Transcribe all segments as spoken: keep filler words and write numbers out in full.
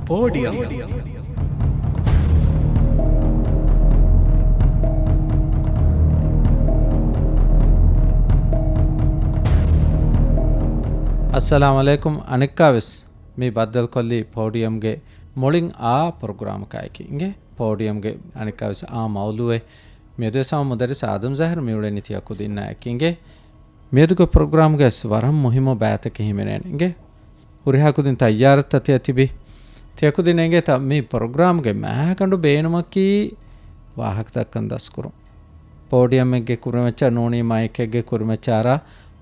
ޕޯޑިއަމް. އައްސަލާމު ޢަލައިކުމް. އަނެއްކާވެސް މި ބައްދަލުކޮށްލީ ޕޯޑިއަމްގެ މުޅިން އާ ޕްރޮގްރާމަކާއެކީ. އިނގޭ ޕޯޑިއަމްގެ އަނެއްކާވެސް އާ މައުލޫއެއް. މިއަދުވެސް ހަމަ މުދައްރިސް އާދަމް ޒާހިރު މިއުޅެނީ ތިޔަ ކުދިންނާއެކީ. އިނގޭ މިއަދުގެ ޕްރޮގްރާމްގައި ވަރަށް މުހިއްމު ބައިތަކެއް ހިމެނޭނެ. އިނގޭ ހުރިހާ ކުދިން ތައްޔާރަށްތަ ތިޔަ ތިބީ؟ ތިޔަ ކުދިން އެނގޭތަ މި ޕްރޮގްރާމްގެ މައިގަނޑު ބޭނުމަކީ ވާހަކަ ދައްކަން ދަސްކުރުން. ޕޯޑިއަމެއްގެ ކުރިމައްޗަށް ނޫނީ މައިކެއްގެ ކުރިމައްޗަށް އަރާ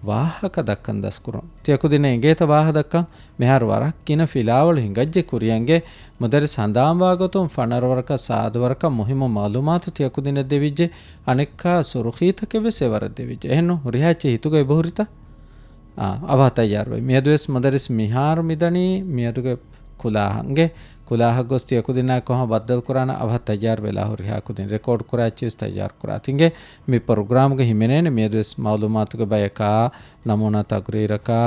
ވާހަކަ ދައްކަން ދަސްކުރުން. ތިޔަ ކުދިން އެނގޭތަ ވާހަކަ ދައްކަން؟ މިހާރު ވަރަށް ގިނަ ފިލާވަޅު ހިނގައްޖެ ކުރިއަށް. އިނގޭ މުދައްރިސް ހަނދާންވާ ގޮތުން ފަނަރަ ވަރަކަށް ސާދަ ވަރަކަށް މުހިއްމު މައުލޫމާތު ތިޔަ ކުދިންނަށް ދެވިއްޖެ. އަނެއްކާ ސުރުޚީތަކެއް ވެސް އެވަރަށް ދެވިއްޖެ. އެހެންނު ހުރިހާ އެއްޗެއް ހިތުގަ އެބަހުރިތަ؟ އާ، އަވަހަށް ތައްޔާރުވޭ. މިއަދުވެސް މުދައްރިސް މިހާރު މިދަނީ މިއަދުގެ ކުލާހަށް. އިނގޭ ކުލާހަށް ގޮސް ތިޔަ ކުދިންނާ ކޮހަށް ބައްދަލުކުރާނަ އަވަހަށް ތައްޔާރު ވެލާ ހުރިހާ ކުދިން ރެކޯޑް ކުރާ އެއްޗިވެސް ތައްޔާރު ކުރާތި. އިނގޭ މި ޕްރޮގްރާމްގަ ހިމެނޭނެ މިއަދުވެސް މައުލޫމާތުގެ ބަޔަކާ، ނަމޫނާ ތަގްރީރަކާ،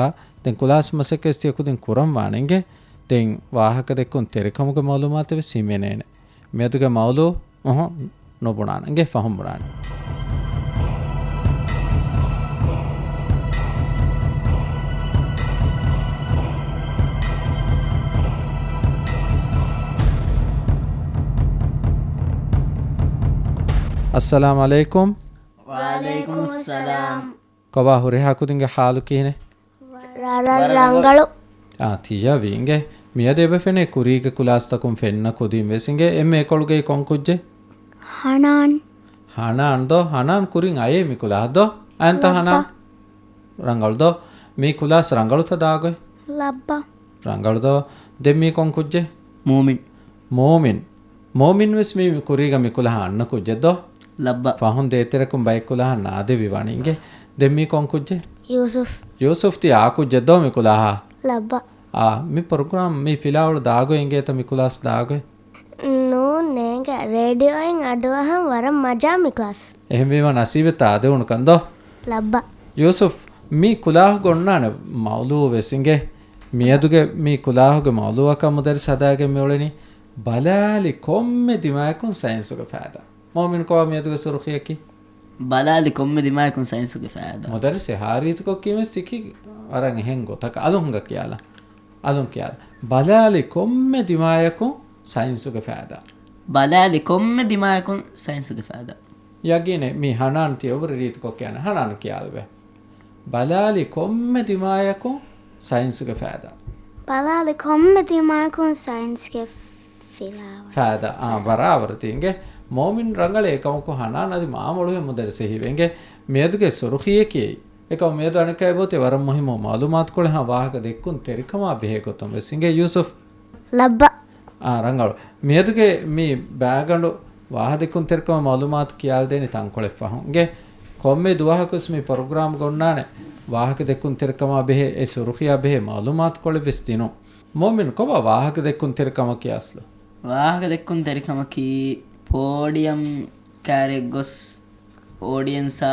ދެން ކުލާސް މަސައްކަތް ތިޔަ ކުދިން ކުރަން ވާނެ. އިނގޭ ދެން ވާހަކަ ދެއްކުން ތެރިކަމުގެ މައުލޫމާތެއް ވެސް ހިމެނޭނެ. މިއަދުގެ މައުލޫ އުހު، ނުބުނާނެ. އިނގޭ ފަހުން ބުނާނެ. އައްސަލާމު ޢަލައިކުމް. ވަޢަލައިކުމުއްސަލާމް. ކޮބާ ހުރިހާ ކުދިންގެ ޙާލު ކިހިނެއް؟ ވަރަށް ރަނގަޅު. އާ، ތިޔަ ވީ. އިނގޭ މިއަދު އެބަ ފެނޭ ކުރީގެ ކުލާސްތަކުން ފެންނަ ކުދިން ވެސް. އިނގޭ އެންމެ އެކޮޅުގައި ކޮން ކުއްޖެއް؟ ހަނާން. ހަނާން ދޯ؟ ހަނާން ކުރިން އައޭ މި ކުލާސް ދޯ؟ އައިންތަ ހަނާން؟ ރަނގަޅު ދޯ؟ މި ކުލާސް ރަނގަޅުތަ ދާގޮތް؟ ލައްބަ. ރަނގަޅު ދޯ؟ ދެން މީ ކޮން ކުއްޖެއް؟ މޫމިން. މޫމިން. މޫމިން ވެސް މީ ކުރީގަ މި ކުލަހަށް އަންނަ ކުއްޖެއް ދޯ؟ ލައްބަ. ފަހުން ދޭތެރެކުން ބައެއް ކުލަހަށް ނާދެވި ވަނީ. އިނގޭ ދެން މީ ކޮން ކުއްޖެއް؟ ޔޫސުފް. ޔޫސުފް ތި އާ ކުއްޖެއް ދޯ މި ކުލަހަށް؟ ލައްބަ. އާ، މި ޕްރޮގްރާމް މި ފިލާވަޅު ދާގޮތް އިނގޭތަ މި ކުލާސް ދާގޮތް؟ ނޫން ނޭނގެ. ރޭޑިއޯއިން އަޑުއަހަން ވަރަށް މަޖާ މި ކްލާސް. އެހެންވީމަ ނަސީބެއް ތާދެވުނުކަން ދޯ؟ ލައްބަ. ޔޫސުފް، މި ކުލާހުގަ އޮންނާނެ މައުލޫ ވެސް އިނގޭ. މިއަދުގެ މި ކުލާހުގެ މައުލޫއަކަށް މުދައްރިސް ހަދާގެން މިއުޅެނީ ބަލާލި ކޮންމެ ދިމާޔަކުން ސައިންސުގެ ފައިދާ. މުއުމިން ކޮބާ މިއަދުގެ ސުރުޚީއަކީ؟ ބަލާލި ކޮންމެ ދިމާޔަކުން ސައިންސުގެ ފައިދާ. މުދައްރިސް އެހާ ރީތިކޮށް ކިޔަންވެސް ތިކީ ވަރަށް އެހެން ގޮތަކަށް. އަލުން ހިނގާ ކިޔާލަ. އަލުން ކިޔާލަ. ބަލާލި ކޮންމެ ދިމާޔަކުން ސައިންސުގެ ފައިދާ. ބަލާލި ކޮންމެ ދިމާޔަކުން ސައިންސުގެ ފައިދާ. ޔަގީނެއް މީ ހަނާން ތިޔަ އެވަރު ރީތިކޮށް ކިޔާނެ. ހަނާން ކިޔާލަބަ. ބަލާލި ކޮންމެ ދިމާޔަކުން ސައިންސުގެ ފައިދާ. ބަލާލި ކޮންމެ ދިމާޔަކުން ސައިންސްގެ ފިލާވަޅު. ފައިދާ. އާ، ފައިދާ. ބަރާބަރު ތީ އިނގޭ. މުއުމިން ރަނގަޅޭ އެކަމަކު ހަނާން އަދި މާ މޮޅުވެ މުދައްރިސް ހީވޭ އިނގޭ. މިއަދުގެ ސުރުޚީއަކީ އެއީ. އެކަމު މިއަދު އަނެއްކާ އެބައޮތޭ ވަރަށް މުހިއްމު މައުލޫމާތުކޮޅެއް ހަމަ ވާހަކަ ދެއްކުން ތެރިކަމާ ބެހޭ ގޮތުން ވެސް އިނގޭ ޔޫސުފް. ލައްބަ. އާ، ރަނގަޅު. މިއަދުގެ މި ބައިގަނޑު ވާހަކަ ދެއްކުންތެރިކަމަށް މައުލޫމާތު ކިޔާލަދޭނީ ތަންކޮޅެއް ފަހުން. އިނގޭ ކޮންމެ ދުވަހަކުވެސް މި ޕްރޮގްރާމްގަ އޮންނާނެ ވާހަކަ ދެއްކުންތެރިކަމާ ބެހޭ އެ ސުރުޚީއާ ބެހޭ މައުލޫމާތުކޮޅެއް ވެސް ދިނުން. މުއުމިން ކޮބާ ވާހަކަ ދެއްކުންތެރިކަމަކީ އަސްލު؟ ވާހަކަ ދެއްކުންތެރިކަމަކީ ޕޯޑިއަމް ކައިރިއަށް ގޮސް އޯޑިއެންސާ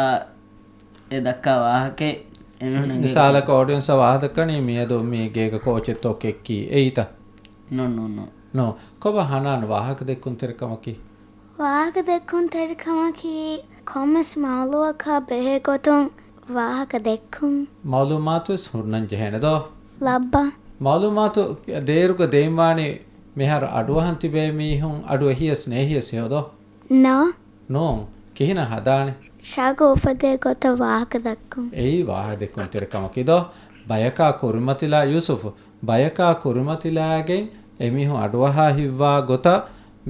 އެ ދައްކާ ވާހަކައެއް އެމީހުން އެނގޭ މިސާލަކަށް ގޮތަށް. އޯޑިއެންސަށް ވާހަކަ ދައްކަނީ މިއަދު މީ ގޭގަ ކޯޗެއްތޯ ކެއްކީ އެއީތަ؟ ނޯ، ނޯ، ނޯ. ނޯ. ކޮބާ ހަނާން ވާހަކަ ދެއްކުންތެރިކަމަކީ؟ ވާހަކަ ދެއްކުންތެރިކަމަކީ ކޮންމެސް މައުލޫއަކާ ބެހޭ ގޮތުން ވާހަކަ ދެއްކުން. މައުލޫމާތުވެސް ހުންނަން ޖެހޭނެ ދޯ؟ ލައްބަ. މައުލޫމާތު ދޭއިރުގަ ދޭންވާނީ މިހާރު އަޑުއަހަން ތިބޭ މީހުން އަޑު އެހިޔަސް ނޭހިޔަސް ހެޔޮ ދޯ؟ ނޯ. ނޫން. ކިހިނެއް ހަދާނެ؟ ޝައުގު އުފައްދޭ ގޮތަށް ވާހަކަ ދައްކުން. އެއީ ވާހަކަ ދެއްކުންތެރިކަމަކީ ދޯ؟ ބަޔަކާ ކުރިމަތިލާ ޔޫސުފު، ބަޔަކާ ކުރިމަތިލާގެން އެމީހުން އަޑުއަހާ ހިތްވާ ގޮތަށް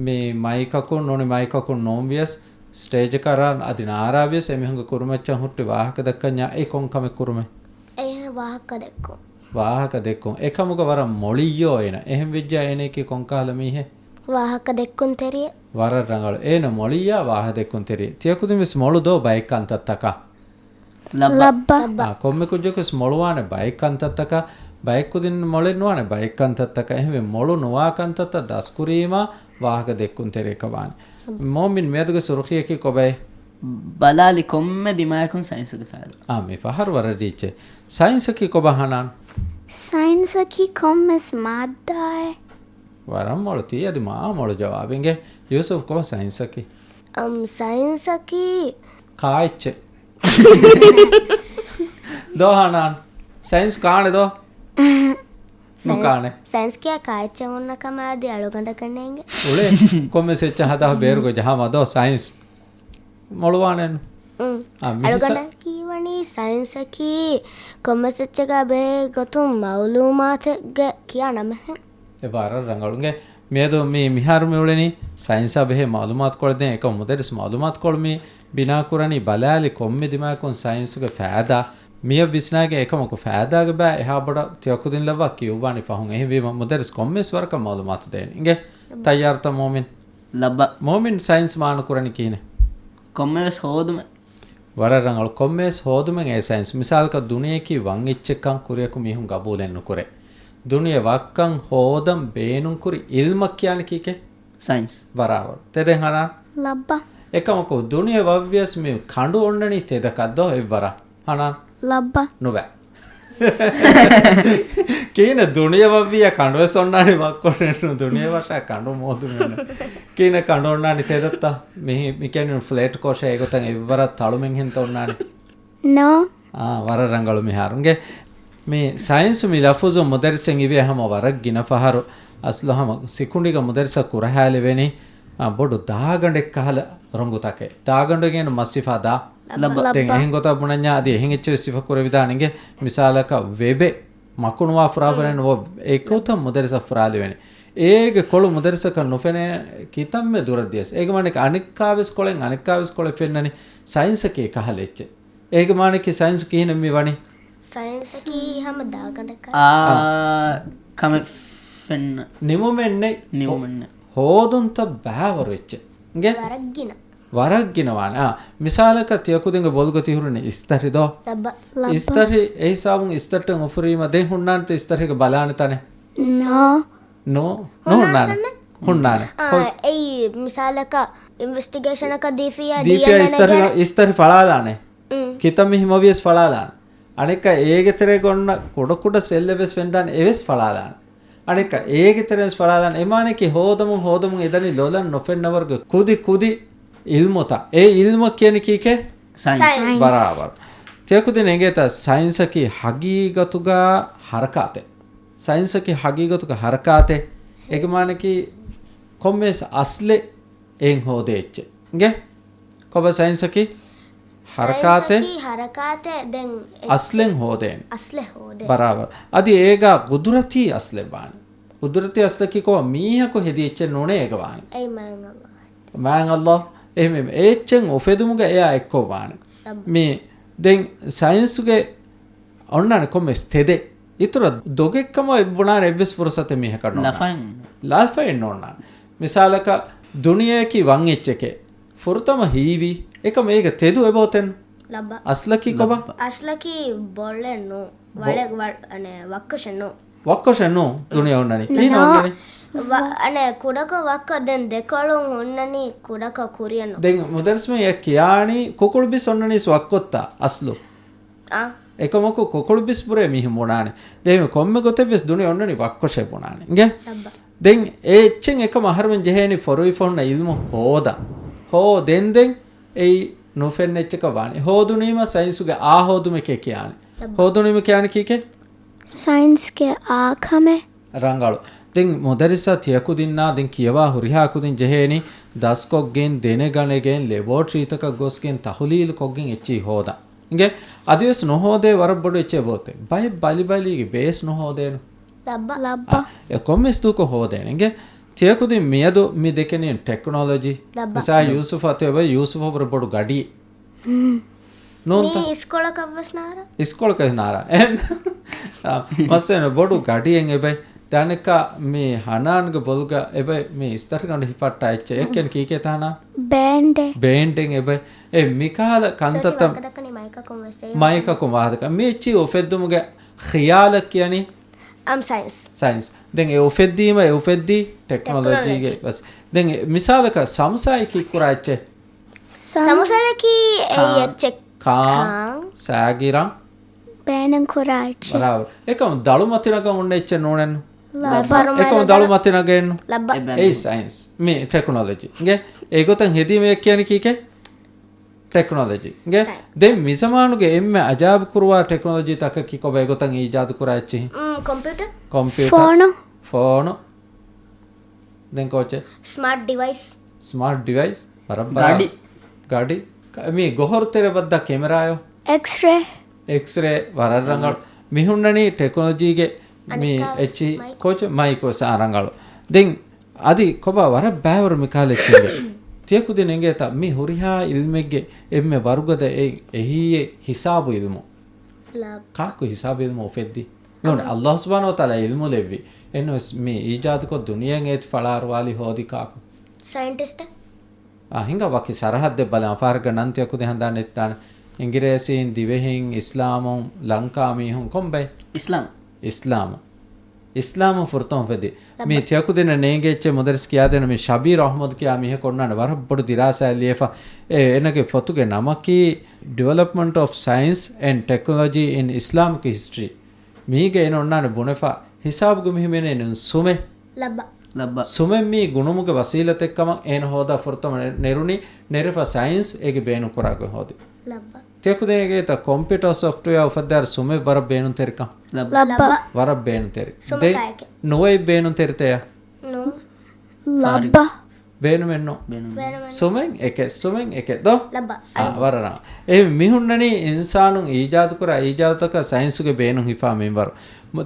މި މައިކަކުން ނޫނީ މައިކަކުން ނޫންވިޔަސް ސްޓޭޖަކަށް އަރާ އަދި ނާރާ ވިޔަސް އެމީހުންގެ ކުރިމައްޗަށް ހުއްޓި ވާހަކަ ދައްކަންޏާ އެ ކޮން ކަމެއް ކުރުމެއް؟ އެ ވާހަކަ ދެއްކުން. ވާހަކަ ދެއްކުން. އެކަމުގަ ވަރަށް މޮޅިއްޔޯ އޭނަ. އެހެން ވެއްޖާ އޭނައަކީ ކޮންކަހަލަ މީހެއް؟ ވާހަކަ ދެއްކުންތެރިއެއް. ވަރަށް ރަނގަޅު. އޭނަ މޮޅިއްޔާ ވާހަކަ ދެއްކުންތެރިއެއް. ތިޔަ ކުދިން ވެސް މޮޅު ދޯ ބައެއް ކަންތައްތަކަށް؟ ލައްބަ. ލައްބަ. އާ، ކޮންމެ ކުއްޖަކުވެސް މޮޅުވާނެ ބައެއް ކަންތައްތަކަށް، ބައެއް ކުދިން މޮޅެއް ނުވާނެ ބައެއް ކަންތައްތަކަށް. އެހެންވެ، މޮޅު ނުވާ ކަންތައްތައް ދަސްކުރީމާ ވާހަކަ ދެއްކުންތެރިއަކަށް ވާނެ. މުއުމިން، މިއަދުގެ ސުރުޚީއަކީ ކޮބައޭ؟ ބަލާލި ކޮންމެ ދިމާޔަކުން ސައިންސުގެ ފައިދާ. އާ، މި ފަހަރު ވަރަށް ރީއްޗޭ. ސައިންސަކީ ކޮބާ ހަނާން؟ ސައިންސަކީ ކޮންމެސް މާއްދާއެއް ވަރަށް މޮޅު ތީ އަދި މާ މޮޅު ޖަވާބެއް. އިނގޭ ޔޫސުފް ކޮބާ ސައިންސަކީ؟ އަމް، ސައިންސަކީ ކާއެއްޗެއް. ދޯ ހަނާން. ސައިންސް ކާނެ ދޯ؟ ނުކާނެ. ސައިންސް ކިޔާ ކާއެއްޗެއް ހުންނަ ކަމާ އަދި އަޅުގަނޑަކަށް ނޭނގެ. އުޅޭ. ކޮންމެސް އެއްޗެއް ހަދާ ބޭރުގަ ޖަހާ މަދޯ ސައިންސް. މޮޅުވާނެން. އުން. އާ، މި ހިސާ- އަޅުގަނޑަކީ ވަނީ ސައިންސަކީ ކޮންމެސް އެއްޗެއްގަ ބެހޭ ގޮތުން މައުލޫމާތެއްގެ ކިޔާ ނަމެއްހެން. އެ ވަރަށް ރަނގަޅު. އިނގޭ މިއަދު މި މިހާރު މި އުޅެނީ ސައިންސާ ބެހޭ މައުލޫމާތުކޮޅެއް ދޭން. އެކަމަ މުދައްރިސް މައުލޫމާތުކޮޅު މި ބިނާކުރަނީ ބަލާލި ކޮންމެ ދިމާއަކުން ސައިންސުގެ ފައިދާ މިއަށް ވިސްނާގެން އެކަމަކު ފައިދާގެ ބައި އެހާ ބޮޑަށް ތިޔަ ކުދިން ލައްވާ ކިޔުއްވާނީ ފަހުން. އެހެންވީމަ މުދައްރިސް ކޮންމެސް ވަރަކަށް މައުލޫމާތު ދޭނެ. އިނގޭ ތައްޔާރުތަ މުއުމިން؟ ލައްބަ. މުއުމިން ސައިންސް މާނަ ކުރަނީ ކިހިނެއް؟ ކޮންމެވެސް ހޯދުމެއް. ވަރަށް ރަނގަޅު. ކޮންމެވެސް ހޯދުމެއް އޭ ސައިންސް. މިސާލަކަށް ދުނިޔެއަކީ ވަން އެއްޗެއްކަން ކުރިއަކު މީހުން ގަބޫލެއް ނުކުރޭ. ދުނިޔެ ވައްކަން ހޯދަން ބޭނުންކުރި އިލްމަށް ކިޔާނީ ކީކޭ؟ ސައިންސް. ބަރާބަރު. ތެދެއް ހަނާން. ލައްބަ. އެކަމަކު ދުނިޔެ ވައްވިޔަސް މި ކަނޑު އޮންނަނީ ތެދަކަށް ދޯ އެއްވަރަށް؟ ހަނާން. ލައްބަ. ނުބަ. ކީނެ ދުނިޔެ ވައްވިޔާ ކަނޑުވެސް އޮންނާނީ ވައްކޮށެއްނު. ދުނިޔެ ވަށާ ކަނޑު މޯދުމެއްނު. ކީނެ ކަނޑު އޮންނާނީ ތެދަށްތަ؟ މިހި-، މިކެނިން ފްލެޓް ކޮށޭ އެގޮތަށް އެއްވަރަށް ތަޅުމެއްހެންތަ އޮންނާނީ؟ ނޯ. އާ، ވަރަށް ރަނގަޅު މިހާރު. އިނގޭ މި ސައިންސު މި ލަފުޒު މުދައްރިސެއް އިވޭ ހަމަ ވަރަށް ގިނަ ފަހަރު އަސްލު ހަމަ ސިކުނޑިގަ މުދައްރިސަށް ކުރަހާލެވޭނީ، އާ، ބޮޑު ދާގަނޑެއް ކަހަލަ ރޮނގުތަކެއް. ދާގަނޑުގެން މަސް ސިފާ ދާ. ލައްބަ. ދެން ލައްބަ. އެހެން ގޮތަށް ބުނަންޏާ އަދި އެހެން އެއްޗެއް ސިފަ ކުރެވިދާނެ. އިނގޭ މިސާލަކަށް ވެބެއް މަކުނުވާ ފުރާފަރެއް ނުވަ އެކޮތަށް މުދައްރިސަށް ފުރާލެވޭނެ. އޭގެ ކޮޅު މުދައްރިސަކަށް ނުފެނޭ ކިތަންމެ ދުރަށް ދިޔަސް. އޭގެ މާނައަކީ އަނެއްކާވެސް ކޮޅެއް އަނެއްކާވެސް ކޮޅެއް ފެންނަނީ. ސައިންސަކީ ކަހަލަ އެއްޗެއް. އޭގެ މާނައަކީ ސައިންސް ކިހިނެއް މި ވަނީ؟ ސައިންސަކީ ހަމަ ދާގަނޑަކަށް. އާ، ކަމެއް ފެންނަ. ނިމުމެއް ނެތް. ނިމުމެއް ނެތް. ހޯދުންތައް ބައިވަރު އެއްޗެއް. އިނގޭ؟ ވަރަށް ގިނަ. ވަރަށް ގިނަ ވާނެ. އާ، މިސާލަކަށް ތިޔަ ކުދިންގެ ބޮލުގަ ތިހުރިނީ އިސްތަށި ދޯ؟ ލައްބަ. ލައްބަ. އިސްތަށި އެ ހިސާބުން އިސްތަށި އުފުރީމަ ދެން ހުންނާނެތަ އިސްތަށިގަ ބަލާނެ ތަނެއް؟ ނޯ. ނޯ. ނުހުންނާނެ. ހުންނާނެ. ހުންނާނެ. އާ، ހޮތް. އެއީ މިސާލަކަށް އިންވެސްޓިގޭޝަނަކަށް ދީފިޔާ ދީފިޔާ ޑީއެންއޭ އިސްތަށި، ނެގަން. އިސްތަށި ފަޅާލާނެ. އުން. ކިތަންމެ ހިމަވިޔަސް ފަޅާލާނެ. އަނެއްކާ އޭގެ ތެރޭގަ އޮންނަ ކުޑަ ކުޑަ ސެލްއެއް ވެސް ފެންދާނެ އެވެސް ފަޅާލާނެ. އަނެއްކާ އޭގެ ތެރޭ ވެސް ފަޅާލާނެ. އެމާނައަކީ ހޯދަމުން ހޯދަމުން އެދަނީ ލޮލަށް ނުފެންނަވަރުގެ ކުދި ކުދި އިލްމުތައް. އެ އިލްމަށް ކިޔަނީ ކީކޭ؟ ސައިންސް. ސައިންސް. ބަރާބަރު. ތިޔަ ކުދިން އެނގޭތަ ސައިންސަކީ ހަގީގަތުގަ ހަރަކާތެއް. ސައިންސަކީ ހަގީގަތުގަ ހަރަކާތެއް. އޭގެ މާނައަކީ ކޮންމެވެސް އަސްލެއް އެއިން ހޯދޭ އެއްޗެއް. އިނގޭ؟ ކޮބާ ސައިންސަކީ؟ ހަރަކާތެއް. ސައިންސަކީ ހަރަކާތެއް ދެން އެއްޗެއް އަސްލެއް ހޯދޭނެ. އަސްލެއް ހޯދޭ. ބަރާބަރު. އަދި އޭގަ ގުދުރަތީ އަސްލެއް ވާނެ. ގުދުރަތީ އަސްލަކީ ކޮބާ މީހަކު ހެދި އެއްޗެއް ނޫނޭ އޭގަ ވާނެ. އެއީ މާތް އައްލާހް. މާތް އައްލާހް. އެހެންވީމަ އެ އެއްޗެއް އުފެދުމުގަ އެއާ އެއްކޮށް ވާނެ. އަބަ. މި ދެން ސައިންސުގެ އޮންނާނެ ކޮންމެސް ތެދެއް. އިތުރަށް ދޮގެއްކަމަށް އެއްބުނާނެ އެއްވެސް ފުރުސަތެއް މީހަކަށް ނޯންނާނެ. ލަފައެއް. ލަފައެއް ނޯންނާނެ. މިސާލަކަށް ދުނިޔެއަކީ ވަން އެއްޗެކޭ. ފުރަތަމަ ހީވީ. އެކަމަ އޭގަ ތެދު އެބައޮތެއްނު. ލައްބަ. އަސްލަކީ ކޮބާ؟ ލައްބަ. އަސްލަކީ ބޮޅެއް ނޫ. ވަޅެއް ވަ-، އަނެ، ވައްކަށެއް ނޫ. ވައްކަށެއް ނޫ. ދުނިޔެ އޮންނަނީ. ކީއްނު ނޯ. އޮންނަނީ؟ ވަ-، އަނެ، ކުޑަކޮށް ވައްކަ ދެން ދެކޮޅުން ހުންނަނީ ކުޑަކޮށް ކުރިއެއް ނޫ. ދެން މުދައްރިސްމެން އެ ކިޔާނީ ކުކުޅު ބިސް އޮންނަނީސް ވައްކޮށްތާ އަސްލު. އާ. އެކަމަކު ކުކުޅު ބިސް ބުރޭ މީހުން ބުނާނެ. ދެން ކޮންމެ ގޮތެއް ވެސް ދުނިޔެ އޮންނަނީ ވައްކޮށޭ ބުނާނެ. އިނގޭ؟ ލައްބަ. ދެން އެ އެއްޗެއް އެކަމަ އަހަރުމެން ޖެހޭނީ ފޮރުވިފަ ހުންނަ އިލްމު ހޯދަން. ހޯދެން ދެން އެއީ ނުފެންނަ އެއްޗަކަށް ވާނެ. ހޯދުނީމަ ސައިންސުގެ އާ ހޯދުމެކޭ ކިޔާނެ. ލައްބަ. ހޯދުނީމަ ކިޔާނެ ކީކޭ؟ ސައިންސްގެ އާ ކަމެއް. ރަނގަޅު. ދެން މުދައްރިސާ ތިޔަ ކުދިންނާ ދެން ކިޔަވާ ހުރިހާ ކުދިން ޖެހޭނީ ދަސްކޮށްގެން، ދެނެގަނެގެން، ލެބޯޓްރީތަކަށް ގޮސްގެން ތަހުލީލު ކޮށްގެން އެއްޗެހި ހޯދަން. އިނގޭ؟ އަދިވެސް ނުހޯދޭ ވަރަށް ބޮޑު އެއްޗެއް އެބައޮތޭ. ބައެއް ބަލިބަލީގެ ބޭސް ނުހޯދޭނު. ލައްބަ. ލައްބަ. އާ، އެ ކޮންމެސް ދޫކޮށް ހޯދޭނެ. އިނގޭ؟ ތިޔަ ކުދިން މިއަދު މި ދެކެނީ ޓެކްނޮލޮޖީ. ލައްބަ. މިސާލަށް ޔޫސުފް އަތު އެބަ ޔޫސުފް ވަރަށް ބޮޑު ގަޑިއެއް. ނޫންތަ؟ މީ އިސްކޮޅަކަށްވެސް ނާރާ. އިސްކޮޅަކަށް ނާރާ. އެހެން. އާ، މައްސަލަ ބޮޑު ގަޑިއެއް އެބައި. ދެން އަނެއްކާ މި ހަނާންގެ ބޮލުގަ އެބައި މި އިސްތަށިގަނޑު ހިފައްޓާ އެއްޗެއް. އެކެން ކީކޭތަ ހަނާން؟ ބޭންޑެއް. ބޭންޑެއް އެބައި. އެ މިކަހަލަ ކަންތައްތައް. މައިކަކުން ވާހަކަ ކަން. މައިކަކުން ވާހަކަ. މި އެއްޗިހި އުފެއްދުމުގެ ޚިޔާލަށް ކިޔަނީ؟ އަމް ސައިންސް. ސައިންސް. ދެން އެ އުފެއްދީމަ އެ އުފެއްދީ ޓެކްނޮލޮޖީގެ ޓެކްނޮލޮޖީ. ވެސް. ދެން އެ މިސާލަކަށް ސަމްސާއި ކީއްކުރާ އެއްޗެއް؟ ސަމް-، ސަމްސާއަކީ އެއީ ކާން، އެއްޗެއް. ކާން، ކާން. ސާގިރަން. ބޭނުން ކުރާ އެއްޗެއް. ބަރާބަރު. އެކަމު ދަޅު މަތިނަކަށް އޮންނަ އެއްޗެއް ނޫނެއްނު. ލައްބަ. އެކަމު ދަޅު މަތި ނަގައެއްނު. ލައްބަ. އެއް ސައިންސް. މި ޓެކްނޮލޮޖީ. އިނގޭ؟ އެގޮތަށް ހެދީމެއް ކިޔަނީ ކީކޭ؟ ޓެކްނޮލޮޖީ. އިނގޭ؟ ޓެކް. ދެން މިޒަމާނުގެ އެންމެ އަޖާބު ކުރުވާ ޓެކްނޮލޮޖީ ތަކަކީ ކޮބާ އެގޮތަށް އީޖާދު ކުރާ އެއްޗިހި؟ މް، ކޮމްޕިއުޓަރ. ކޮމްޕިއުޓަރ. ފޯނު. ފޯނު. ދެން ކޯޗެއް؟ ސްމާޓް ޑިވައިސް. ސްމާޓް ޑިވައިސް. ވަރަށް ބަރާ-، ގަޑި. ގަޑި. ކަ-، މީ ގޮހޮރު ތެރެ ބައްދާ ކެމެރާއޯ؟ އެކްސްރޭ. އެކްސްރޭ ވަރަށް ރަނގަޅު. މި ހުންނަނީ ޓެކްނޮލޮޖީގެ މި އަނެއްކާވެސް އެއްޗި މައިކް. ކޯޗެއް؟ މައިކު ވެސް އާ ރަނގަޅު. ދެން އަދި ކޮބާ ވަރަށް ބައިވަރު މި ކާލެއްޗިނގެ. ތިޔަކުދިން އެނގޭތަ މި ހުރިހާ އިލްމެއްގެ އެންމެ ވަރުގަދަ އެއް އެހީއެއް ހިސާބު އިލްމު. ލައްބަ. ކާކު ހިސާބު އިލްމު އުފެއްދީ؟ ނޫން، އައްލާހު ސުބްޙާނަހު ވަތަޢާލާ އިލްމު ލެއްވި. އެންވެސް މި އީޖާދުކޮށް ދުނިޔެއަށް އޭތި ފަޅާރުވާލި ހޯދި ކާކު؟ ސައިންޓިސްޓެއް. އާ، ހިނގާ ވަކި ސަރަހައްދެއް ބަލަން. ފަހަރަކަށް ނަން ތިޔަކުދިން ހަނދާން ނެތިދާނެ. އިނގިރޭސީން، ދިވެހިން، އިސްލާމުން، ލަންކާ މީހުން ކޮންބައެއް؟ އިސްލާމް. އިސްލާމު. އިސްލާމު ފުރަތަމަ އުފެދި. މި ލައްބަ. ތިޔަކުދިންނަށް ނޭނގޭ އެއްޗެއް މުދައްރިސް ކިޔާދޭނަ މި ޝަބީރު އަޙްމަދު ކިޔާ މީހަކު އޮންނާނެ ވަރަށް ބޮޑު ދިރާސާއެއް ލިޔެފަ. އެ، އޭނަގެ ފޮތުގެ ނަމަކީ ޑިވެލޮޕްމަންޓް އޮފް ސައިންސް އެންޑް ޓެކްނޮލޮޖީ އިން އިސްލާމިކް ހިސްޓްރީ. މީގެ އޭނަ އޮންނާނެ ބުނެފަ ހިސާބުގެ މިހެން އޭނަ ސުމެ. ލައްބަ. ލައްބަ. ސުމެއް މީ ގުނުމުގެ ވަސީލަތެއްކަމަށް އޭނަ ހޯދާ ފުރަތަމަ ނެ-، ނެރުނީ ނެރެފަ ސައިންސް އޭގެ ބޭނުން ކުރާ ގޮތް ހޯދި. ލައްބަ. ތިޔަކުދިން އެނގޭތަ ކޮމްޕިއުޓަރ ސޮފްޓްވެއާ އުފައްދާއިރު ސުމެއް ވަރަށް ބޭނުންތެރިކަން؟ ލައްބަ. ލައްބަ. ވަރަށް ބޭނުންތެރި. ސުމެ ދެ-، ކާއެކެއް؟ ނުވައެއް ބޭނުންތެރިތަޔަ؟ ނޫ. ލައްބަ. ބޭނުމެއްނު. ބޭނުމެއް. ސުމެން އެކެއް، ސުމެން އެކެއް ދޯ؟ ލައްބަ. އާ، ވަރަށް ރަނގަޅު. އެ މިހުންނަނީ އިންސާނުން އީޖާދުކުރާ އީޖާދުތަކަށް ސައިންސުގެ ބޭނުން ހިފާ މިންވަރު.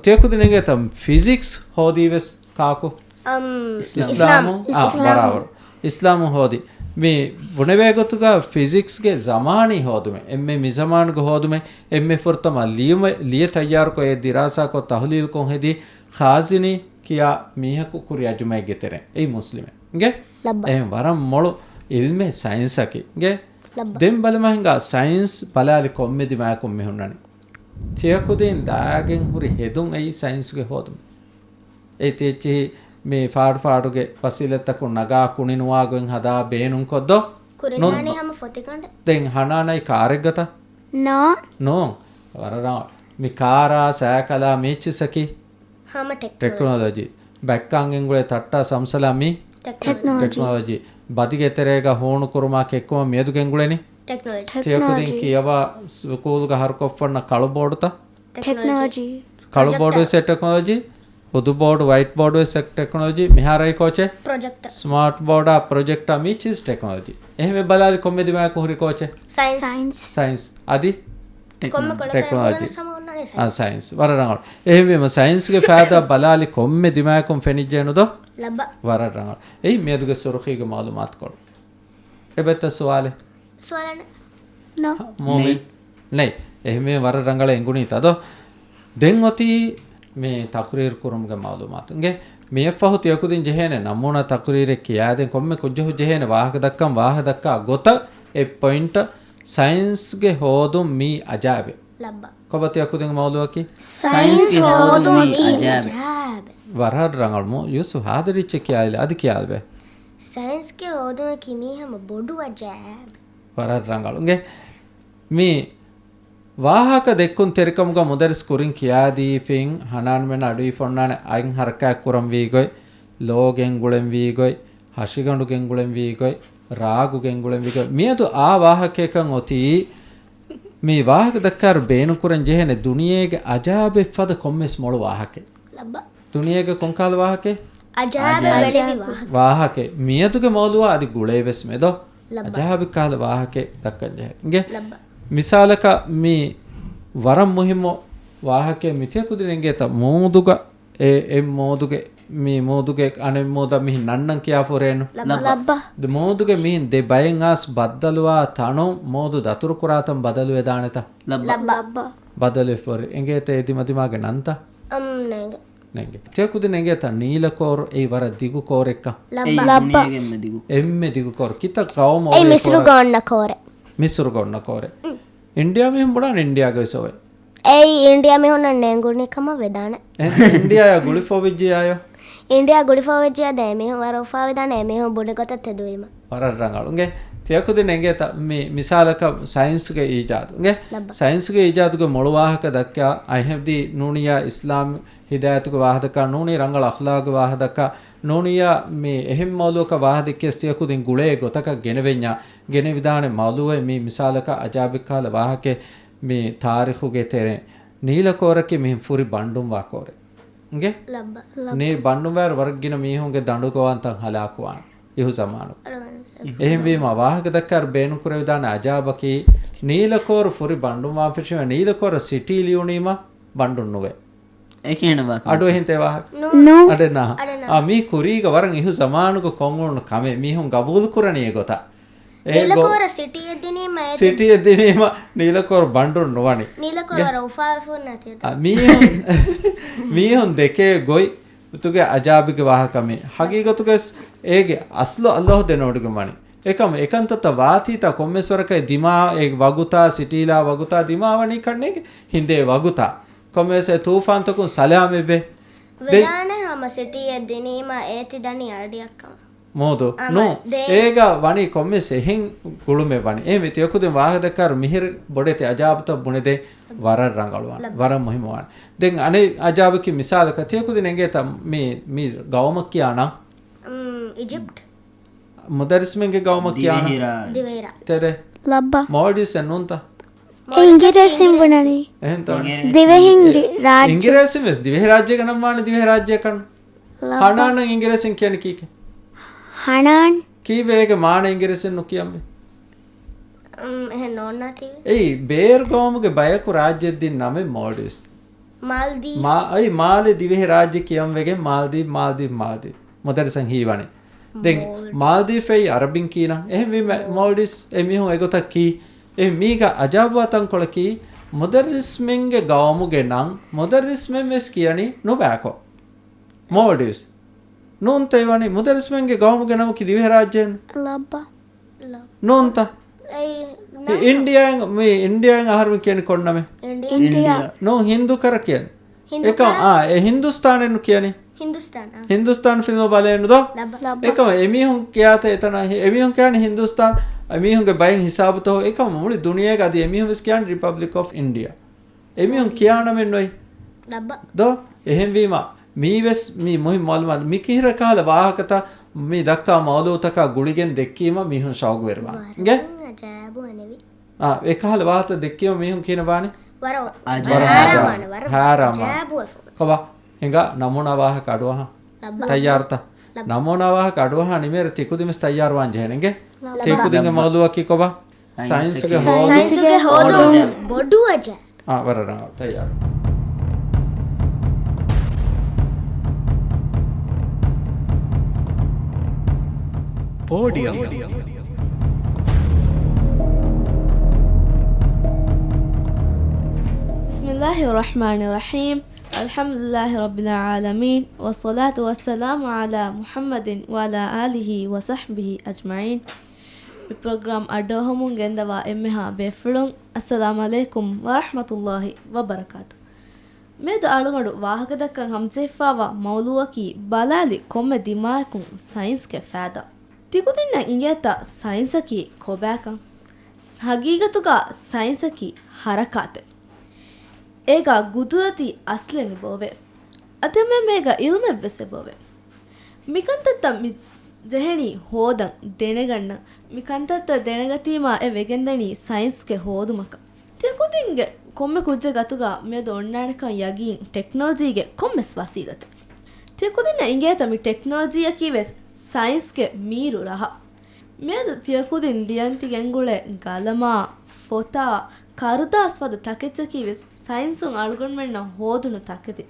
ތިޔަކުދިން އެނގޭތަ ފިޒިކްސް ހޯދީވެސް ކާކު؟ އަމް، އިސްލާމު. އިސްލާމު. އާ، އިސްލާމު. ބަރާބަރު. އިސްލާމު ހޯދި. މި ބުނެވޭ ގޮތުގަ ފިޒިކްސްގެ ޒަމާނީ ހޯދުމެއް. އެންމެ މި ޒަމާނުގަ ހޯދުމެއް. އެންމެ ފުރަތަމަ ލިޔުމެއް، ލިޔެ ތައްޔާރުކޮށް އެ ދިރާސާކޮށް ތަހުލީލްކޮށް ހެދީ ޚާޒިނީ ކިޔާ މީހަކު ކުރިއަށް ޖުމައެއްގެ ތެރެއިން. އެއީ މުސްލިމެއް. އިނގޭ؟ ލައްބަ. އެހެން ވަރަށް މޮޅު އިލްމެއް ސައިންސަކީ. އިނގޭ؟ ލައްބަ. ދެން ބަލަމާ ހިނގާ ސައިންސް ބަލާލި ކޮންމެ ދިމާއަކުން މި ހުންނަނީ. ތިޔަކުދިން ދާގެން ހުރި ހެދުން އެއީ ސައިންސުގެ ހޯދުމެއް. އެ ތި އެއްޗިހި މި ފާޑު ފާޑުގެ ވަސީލަތްތަކުން ނަގާ ކުނި ނުވާ ގޮތް ހަދާ ބޭނުންކޮށްދޯ؟ ކުރިން ނޫން. ދާނީ ހަމަ ފޮތިގަނޑެއް. ދެން ހަނާނައި ކާރެއްގަތަ؟ ނޯ. ނޫން. ވަރަށް ރަނގަޅު. މި ކާރާ، ސައިކަލާ މީ އެއްޗިއްސަކީ؟ ހަމަ ޓެކްނޮލޮޖީ. ޓެކްނޮލޮޖީ. ބައްކާން ގެންގުޅޭ ތައްޓާ ސަމްސަލާ މީ؟ ޓެކްނޮލޮޖީ. ޓެކްނޮލޮޖީ. ބަދިގެ ތެރޭގަ ހޫނު ކުރުމާ ކެއްކުމާ މިއަދު ގެންގުޅެނީ؟ ޓެކްނޮލޮޖީ. ޓެކްނޮލޮޖީ. ތިޔަކުދިން ކިޔަވާ ސްކޫލްގަ ހަރުކޮށްފަންނަ ކަޅު ބޯޑުތައް؟ ޓެކްނޮލޮޖީ. ކަޅު ބޯޑު ވެސް ޓެކްނޮލޮޖީ. ހުދު ބޯޑު، ވައިޓް ބޯޑު ވެސް ޓެކްނޮލޮޖީ. މިހާރައި ކޯޗެއް؟ ޕްރޮޖެކްޓަ. ސްމާޓް ބޯޑާ، ޕްރޮޖެކްޓާ މީ އެއްޗިއްސް ޓެކްނޮލޮޖީ. އެހެންވެ ބަލާލި ކޮންމެ ދިމާއަކުން ހުރި ކޯޗެއް؟ ސައިންސް. ސައިންސް. ސައިންސް. އަދި؟ ޓެކްނޮލޮޖީ. ކޮންމެ ކޮޅަކަށް ޓެކްނޮލޮޖީ. އެނބުރެންސް ހަމަ އޮންނާނެ ސައިންސް. އާ، ސައިންސް. ވަރަށް ރަނގަޅު. އެހެންވީމަ ސައިންސްގެ ފައިދާ ބަލާލި ކޮންމެ ދިމާއަކުން ފެނިއްޖެނުދޯ؟ ލައްބަ. ވަރަށް ރަނގަޅު. އެއީ މިއަދުގެ ސުރުޚީގެ މައުލޫމާތުކޮޅު. އެބައްތަ ސުވާލެއް؟ ސުވާލެއް ނޯ. މޫމިން. ނެތް. އެހެންވެ ވަރަށް ރަނގަޅަށް އެނގުނީތަ ދޯ؟ ދެން އޮތީ މި ތަޤުރީރު ކުރުމުގެ މައުލޫމާތު. އިނގޭ؟ މިއަށްފަހު ތިޔަކުދިން ޖެހޭނެ ނަމޫނާ ތަޤުރީރެއް ކިޔާދޭން. ކޮންމެ ކުއްޖަކު ޖެހޭނެ ވާހަކަ ދައްކަން، ވާހަކަ ދައްކާ ގޮތަށް އެއް ޕޮއިންޓަށް ސައިންސްގެ ހޯދުން މީ އަޖާއިބެއް. ލައްބަ. ކޮބާ ތިޔަކުދިން މައުލޫއަކީ؟ ސައިންސްގެ ހޯދުމަކީ އަޖާއިބެއް. ވަރަށް ރަނގަޅު. މު-، ޔޫސުފް ހާދަރީ އެއްޗެއް ކިޔާލި، އަދި ކިޔާލިބެ. ސައިންސްގެ ހޯދުމަކީ މީ ހަމަ ބޮޑު އަޖާއިބެއް. ވަރަށް ރަނގަޅު. އިނގޭ؟ މި ވާހަކަ ދެއްކުންތެރިކަމުގަ މުދައްރިސް ކުރިން ކިޔާދީފިން ހަނާންމެން އަޑުއިފޮންނާނެ އަތް ހަރަކާތް ކުރަންވީ ގޮތް، ލޯ ގެންގުޅެންވީ ގޮތް، ހަށިގަނޑު ގެންގުޅެންވީ ގޮތް، ރާގު ގެންގުޅެންވީ ގޮތް. މިއަދު އާ ވާހަކައަކަށް އޮތީ މި ވާހަކަ ދައްކާއިރު ބޭނުންކުރަން ޖެހޭނެ ދުނިޔޭގެ އަޖާއިބެއް ފަދަ ކޮންމެސް މޮޅު ވާހަކައެއް. ލައްބަ. ދުނިޔޭގެ ކޮންކަހަލަ ވާހަކައެއް؟ އަޖާއިބެއް ވެޑިވި ވާހަކަ. ވާހަކައެއް. މިއަދުގެ މައުލޫއާ އަދި ގުޅޭވެސް މެދޯ. ލައްބަ. އަޖާއިބެއް ކަހަލަ ވާހަކައެއް ދައްކަން ޖެހޭ. އިނގޭ؟ ލައްބަ. މިސާލަކަށް މި ވަރަށް މުހިއްމު ވާހަކައެއް މިތިޔަ ކުދިން އިނގޭތަ މޫދުގަ އެ، އެ މޫދުގެ، މި މޫދުގެ އަނެއް މޫދަށް މިހިން ނަންނަން ކިޔާ ފުރޭނު. ލައްބަ. ލައްބަ. ދެ މޫދުގެ މިހިން ދެ ބައެއް އާސް ބައްދަލުވާ ތަނުން މޫދު ދަތުރު ކުރާތަން ބަދަލުވެދާނެތަ؟ ލައްބަ. ލައްބަ. ބަދަލުވެފަ އިނގޭތަ އެ ދިމަ ދިމާގެ ނަންތައް؟ އަމް، ނޭނގެ. ނޭނގެ. ތިޔަ ކުދިން އިނގޭތަ ނީލަ ކޯރު އެއީ ވަރަށް ދިގު ކޯރެއްކަން؟ ލައްބަ. އެއީ ލައްބަ. ދުނިޔޭގެ އެންމެ ދިގު ކޯރު. އެންމެ ދިގު ކޯރު. ކިތައް ގައުމު އެއީ އޮވޭ މިސްރުގަ ކޯރެއް؟ އޮންނަ ކޯރެއް. މިސްރުގަ އޮންނަ ކޯރެއް. އިންޑިޔާ މީހުން ބުނާނެ އިންޑިޔާގަ ވެސް އޮވޭ. އެއީ އިންޑިޔާ މީހުންނަށް ނޭނގުނީ ކަމަށް ވެދާނެ. އެ، އިންޑިޔާއާ ގުޅިފަ އޮވެއްޖިއްޔާ އަޔޯ؟ އިންޑިޔާ ގުޅިފަ އޮވެއްޖިއްޔާ ދެ މީހުން ވަރަށް އުފާވެދާނެ އެ މީހުން ބުނި ގޮތަށް ތެދުވީމަ. ވަރަށް ރަނގަޅު. އިނގޭ. ތިޔަކުދިން އެނގޭތަ މި މިސާލަކަށް ސައިންސްގެ އީޖާދު އިނގޭ؟ ލައްބަ. ސައިންސްގެ އީޖާދުގެ މޮޅު ވާހަކަ ދައްކާ އައިހެންވީ ނޫނިއްޔާ އިސްލާމް ހިދާޔަތުގެ ވާހަކަ ނޫނީ ރަނގަޅު އަޚްލާގު ވާހަކަ ނޫނިއްޔާ މި އެހެން މައުލޫއަކަށް ވާހަކަ ދެއްކިޔަސް ތިޔަކުދިން ގުޅޭ ގޮތަކަށް ގެނެވެންޏާ ގެނެވިދާނެ މައުލޫއެއް މި މިސާލަކަށް އަޖާބި ކަހަލަ ވާހަކަ މި ތާރީޚުގެ ތެރެއިން ނީލަކޯރަކީ މިހެން ފުރި ބަންޑުން ވާ ކޯރެއް. އިނގޭ؟ ލައްބަ. ނީ ބަންޑުންވާއިރު ވަރަށް ގިނަ މީހުންގެ ދަނޑުގަވާންތައް ހަލާކުވާނެ އިހު ޒަމާނު. އެހެންވީމަ ވާހަކަ ދައްކާއިރު ބޭނުންކުރެވިދާނެ އަޖާބަކީ ނީލަކޯރު ފުރި ބަންޑުން ވާން ފެށީމަ ނީލަކޯރަށް ސިޓީ ލިޔުނީމަ ބަންޑުން ނުވޭ. އެކޭނެ ވާހަކަ. އަޑު އެހިންތޭ ވާހަކަ؟ ނޫ. އަޑެއް ނާހަ. އަޑެއް ނާހަ. އާ، މީ ކުރީގަ ވަރަށް އިހު ޒަމާނުގަ ކޮން އުޅުނު ކަމެއް މީހުން ގަބޫލު ކުރަނީ އެގޮތަށް. އެ ގޮ-، ނީލަކޯރަށް ސިޓީއެއް ދިނީމަ އޭތި. ސިޓީއެއް ދިނީމަ ނީލަކޯރު ބަންޑުން ނުވަނީ. ނީލަކޯރަށް އުފާވެފަ ނެތި. އާ، މީހުން، މީހުން ދެކޭ ގޮތް ތުގެ އަޖާބިގެ ވާހަކަ މީ. ހަގީގަތުގަސް އޭގެ އަސްލު އައްލާހު ދެނެވޮޑިގެން ވަނީ. އެކަމު އެކަންތައްތައް ވާތީތާ ކޮންމެސް ވަރަކަށް ދިމާ އެ ވަގުތާ ސިޓީލާ ވަގުތާ ދިމާވަނީ ކަންނޭނގެ ހިނދޭ ވަގުތާ. ކޮންމެސް އެ ތޫފާންތަކުން ސަލާމަތްވެ. ދެން ވެދާނެ ހަމަ ސިޓީއެއް ދިނީމަ އޭތި ދަނީ އަޑިއަށްކަމަށް. މޯދު. އާ، ނޫ. ދޭ. އޭގަ ވަނީ ކޮންމެސް އެހެން ގުޅުމެއް ވަނީ. އެހެންވެ ތިޔަކުދިން ވާހަކަ ދައްކާއިރު މިހިރި ބޮޑެތި އަޖާބުތައް ބުނެދޭ ވަރަށް ރަނގަޅުވާނެ. ވަރަށް މުހިއްމުވާނެ. ދެން އަނެއް އަޖާބަކީ މިސާލަކަށް ތިޔަކުދިން އެނގޭތަ މި، މި ގައުމަށް ކިޔާނަން؟ އުން، އިޖިޕްޓް. މުދައްރިސްމެންގެ ގައުމަށް ކިޔާނަން؟ ދިވެހިރާއްޖެ. ތެދެ. ލައްބަ. މޯލްޑިވްސް އެއް ނޫންތަ؟ އެ އިނގިރޭސިން ބުނަނީ. އެހެންތޯ؟ ދިވެހިންގެ އެ، ރާއްޖެ. އިނގިރޭސިން ވެސް ދިވެހިރާއްޖޭގަ ނަން ވާނެ ދިވެހިރާއްޖެއަކަށް. ލައްބަ. ހަނާނަށް އިނގިރޭސިން ކިޔަނީ ކީކޭ؟ ހަނާން. ކީއްވެ އޭގެ މާނަ އިނގިރޭސިން ނުކިޔަންވީ؟ އުން، އެހެން ނޯންނާތީވެ. އެއީ، ބޭރު ގައުމުގެ ބަޔަކު ރާއްޖެއަށް ދިން ނަމެއް މޯލްޑިވްސް. މާލްދީވް. މާ-، އައި މާލެ ދިވެހި ރާއްޖެ ކިޔަން ވެގެން މާލްދީވް، މާލްދީވް، މާލްދީވް. މުދައްރިސަށް ހީވަނީ. ދެން މޯލްޑިވް. މާލްދީވް އެއީ އަރަބިން ކީނަން. އެހެންވީމަ މޯލްޑިވްސް އެ މީހުން އެގޮތަށް ކީ. އެ މީގަ އަޖާބުވާ ތަންކޮޅަކީ މުދައްރިސްމެންގެ ގައުމުގެ ނަން މުދައްރިސްމެން ވެސް ކިޔަނީ ނުބައިކޮށް. މޯލްޑިވްސް. ނޫންތަ އެވަނީ މުދައްރިސްމެންގެ ގައުމުގެ ނަމަކީ ދިވެހިރާއްޖެއެއް. ލައްބަ. ނޫންތަ؟ އެ، ނަމަ. އިންޑިއާއިން، މި އިންޑިއާއިން އަހަރުމެން ކިޔަނީ ކޮން ނަމެއް؟ އިންޑިއާ. އިންޑިއާ. ނޫން ހިންދު ކަރަ ކިޔަނީ. ހިންދު އެކަމް، ކަރަ؟ އާ، އެ ހިންދުސްތާނެއް ނުކިޔަނީ. ހިންދުސްތާން، އާ. ހިންދުސްތާން ފިލްމު ބަލައެއް ނުދޯ؟ ލައްބަ. ލައްބަ. އެކަމް އެމީހުން ކިޔާތަ އެތަނަށް ހި-، އެމީހުން ކިޔަނީ ހިންދުސްތާން. އެމީހުންގެ ބައެއް ހިސާބުތަހު އެކަމް މުޅި ދުނިޔޭގަ އަދި އެމީހުން ވެސް ކިޔާނީ ރިޕަބްލިކް އޮފް އިންޑިއާ. އެމީހުން ކިޔާ ނަމެއް ނުވޭ. ލައްބަ. ދޯ؟ އެހެންވީމަ، މީވެސް މީ މުހިންމު މައުލޫމާތު. މި ކިހިރަ ކަހަލަ ވާހަކަތައް މި ދައްކާ މައުލޫތަކާ ގުޅިގެން ދެއްކީމަ މީހުން ޝައުގުވެރިވާނެ. އިނގޭ؟ ވަރަށް އަޖައިބު އެނެވި. އާ، އެކަހަލަ ވާހަކަ ދެއްކީމަ މީހުން ކިހިނެއް ވާނެ؟ ވަރަށް ވަރަށް އަޖައިބު. ހައިރާންވާނެ، ވަރަށް ހައިރާންވާނެ. އަޖައިބު އެފަ. ކޮބާ؟ ހިނގާ ނަމޫނާ ވާހަކަ އަޑުއަހަން. ލައްބަ. ތައްޔާރުތަ؟ ލައްބަ. ނަމޫނާ ވާހަކަ އަޑުއަހާ ނިމޭރު ތިކުދިންވެސް ތައްޔާރުވާން ޖެހޭނެ އިނގޭ؟ ލައްބަ. ތިކުދިންގެ މައުލޫއަކީ ކޮބާ؟ ސައިންސްގެ ސައިންސްގެ ހޯދުން. ހޯދުން. ބޮޑު އަޖައިބު. އާ، ވަރަށް ރަނގަޅު. ތައްޔާރު. ޕޯޑިއަމް. بسم الله الرحمن الرحيم. الحمد لله رب العالمين، والصلاة والسلام على محمد وعلى آله وصحبه أجمعين. މި ޕްރޮގްރާމް އަޑުއަހަމުން ގެންދަވާ އެންމެހާ ބޭފުޅުން، އައްސަލާމް ޢަލައިކުމް ވަރަޙްމަތުﷲި ވަބަރަކާތު. މިއަދު އަޅުގަނޑު ވާހަކަދައްކަން ހަމަޖެހިފައިވާ މައުޟޫޢަކީ ބަލާލި ކޮންމެ ދިމާއަކުން ސައިންސްގެ ފައިދާ. ތިކުދިންނަށް އިނގޭތަ ސައިންސަކީ ކޮބާކަން؟ ހަގީގަތުގަ ސައިންސަކީ ހަރަކާތެއް. އޭގަ ގުދުރަތީ އަސްލެއް އެބައޮވޭ. އަދި ހަމައެހެންމެ އޭގަ ޢިލްމެއްވެސް އެބައޮވޭ. މިކަންތައްތައް މި ޖެހެނީ ހޯދަން، ދެނެގަންނަން. މިކަންތައްތައް ދެނެގަތީމާ އެ ވެގެންދަނީ ސައިންސްގެ ހޯދުމަކަށް. ތިޔަކުދިންގެ ކޮންމެ ކުއްޖެއް ގަތުގަ މިއަދު އޮންނާނެކަން ޔަގީން ޓެކްނޮލޮޖީގެ ކޮންމެސް ވަސީލަތެއް. ތިޔަކުދިންނަށް އިނގޭތަ މި ޓެކްނޮލޮޖީއަކީވެސް ސައިންސްގެ މީރު ރަހަ. މިއަދު ތިޔަކުދިން ލިޔަން ތި ގެންގުޅޭ ގަލަމާ، ފޮތާ، ކަރުދާސް ފަދަ ތަކެއްޗަކީވެސް ސައިންސުން އަޅުގަނޑުމެންނަށް ހޯދުނު ތަކެތި.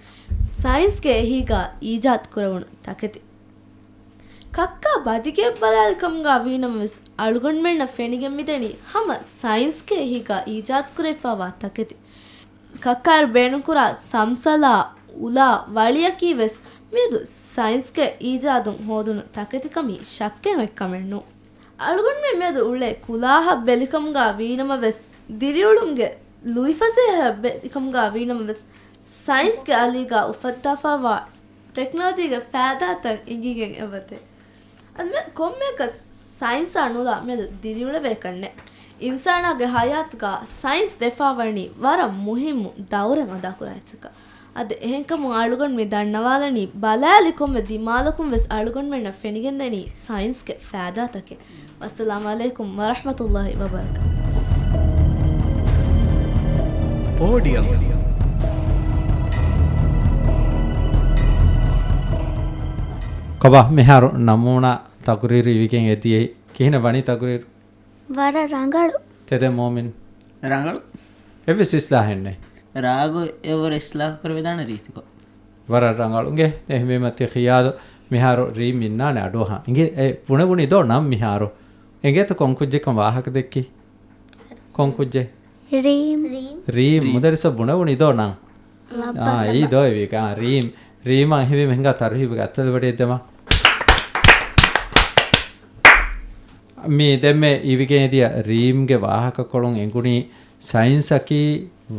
ސައިންސްގެ އެހީގަ އީޖާދު ކުރެވުނު ތަކެތި. ކައްކާ ބަދިގެއް ބަލާލި ކަމުގަ ވީނަމަވެސް، އަޅުގަނޑުމެންނަށް ފެނިގެން މިދަނީ ހަމަ ސައިންސްގެ އެހީގަ އީޖާދު ކުރެވިފައިވާ ތަކެތި. ކައްކާއިރު ބޭނުންކުރާ ސަމްސަލާ، އުލާ، ވަޅިއަކީވެސް މިއަދު ސައިންސްގެ އީޖާދުން ހޯދުނު ތަކެތިކަމީ ޝައްކެއް އޮތް ކަމެއް ނޫން. އަޅުގަނޑުމެން މިއަދު އުޅޭ ކުލާހަށް ބެލިކަމުގަ ވީނަމަވެސް، ދިރިއުޅުމުގެ ލުއިފަސޭހައަށް ބެލިކަމުގަ ވީނަމަވެސް، ސައިންސްގެ އަލީގަ އުފައްދާފައިވާ ޓެކްނޮލޮޖީގެ ފައިދާތައް އެނގިގެން އެބަދޭ. އަދި މި ކޮންމެއަކަސް ސައިންސާ ނުލާ މިއަދު ދިރިއުޅެވޭކަށްނެއް. އިންސާނާގެ ހަޔާތުގަ ސައިންސް ވެފާވަނީ ވަރަށް މުހިއްމު ދައުރެއް އަދާކުރާ އެއްޗަކަށް. އަދި އެހެންކަމުން އަޅުގަނޑު މި ދަންނަވާލަނީ ބަލާލި ކޮންމެ ދިމާލަކުން ވެސް އަޅުގަނޑުމެންނަށް ފެނިގެންދަނީ ސައިންސްގެ ފައިދާތަކެއް. ވައްސަލާމް އަލައިކުމް ވަރަޙްމަތުﷲ ވަބަރަކާތު. ޕޯޑިއަމް. ކޮބާ މިހާރު ނަމޫނާ ތަޤުރީރު އިވިގެން އެދިޔައީ؟ ކިހިނެއް ވަނީ ތަޤުރީރު؟ ވަރަށް ރަނގަޅު. ތެދެއް މުއުމިން. ރަނގަޅު. އެއްވެސް އިސްލާހެއް ނެތް. ރާގު އެއްވަރަށް އިސްލާހު ކުރެވިދާނެ ރީތިކޮށް. ވަރަށް ރަނގަޅު. އިނގޭ، އެހެންވީމަ ތި ޚިޔާލު މިހާރު ރީމް އިންނާނެ އަޑުއަހަން. އިނގޭ، އެ ބުނެވުނީ ދޯ ނަން މިހާރު. އެނގޭތަ ކޮން ކުއްޖެއްކަން ވާހަކަ ދެއްކީ؟ ކޮން ކުއްޖެއް؟ ރީމް. ރީމް. ރީމް. މުދައްރިސަށް ބުނެވުނީ ދޯ ނަން؟ ލައްބަ. އާ، އެއީ ލައްބަ. ދޯ އެވީ. އާ، ރީމް. ރީމާ އެހެންވީމަ ހިނގާ ތަރުހީބުގެ އަތްތަލު ބަޑިއެއް ދެމާ. މި ދެންމެ އިވިގެން އެދިޔަ ރީމްގެ ވާހަކަކޮޅުން އެނގުނީ ސައިންސަކީ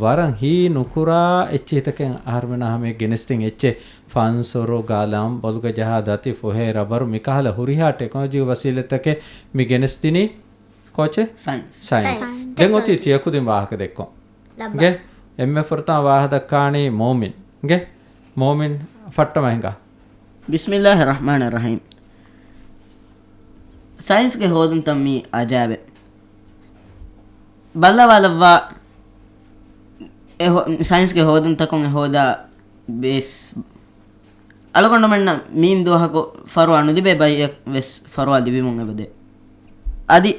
ވަރަށް ހީ ނުކުރާ އެއްޗެހިތަކެއް އަހަރުމެންނާ ހަމަޔަށް ގެނެސްދިން އެއްޗެއް. ފަންސުރު، ގަލަމް، ބޮލުގަ ޖަހާ ދަތި، ފުހޭ، ރަބަރު މިކަހަލަ ހުރިހާ ޓެކްނޮލޮޖީ ވަސީލަތްތަކެއް މި ގެނެސްދިނީ ކޯޗެއް؟ ސައިންސް. ސައިންސް. ސައިންސް. ދެން އޮތީ ތިޔަކުދިން ވާހަކަ ދެއްކޮން. ލައްބަ. އިނގޭ، އެންމެ ފުރަތަމަ ވާހަ ދައްކާނީ މޯމިން. އިނގޭ، މޯމިން ފައްޓަމަ ހިނގާ. بسم الله الرحمن الرحيم. ސައިންސްގެ ހޯދުންތައް މީ އަޖާބެއް. ބައްލަވާލައްވާ އެ ހޯ-، ސައިންސްގެ ހޯދުންތަކުން އެ ހޯދާ ބޭސް އަޅުގަނޑުމެންނަށް މީން ދުވަހަކު ފަރުވާ ނުލިބޭ ބައެއް ވެސް ފަރުވާ ލިބިމުން އެބަދޭ. އަދި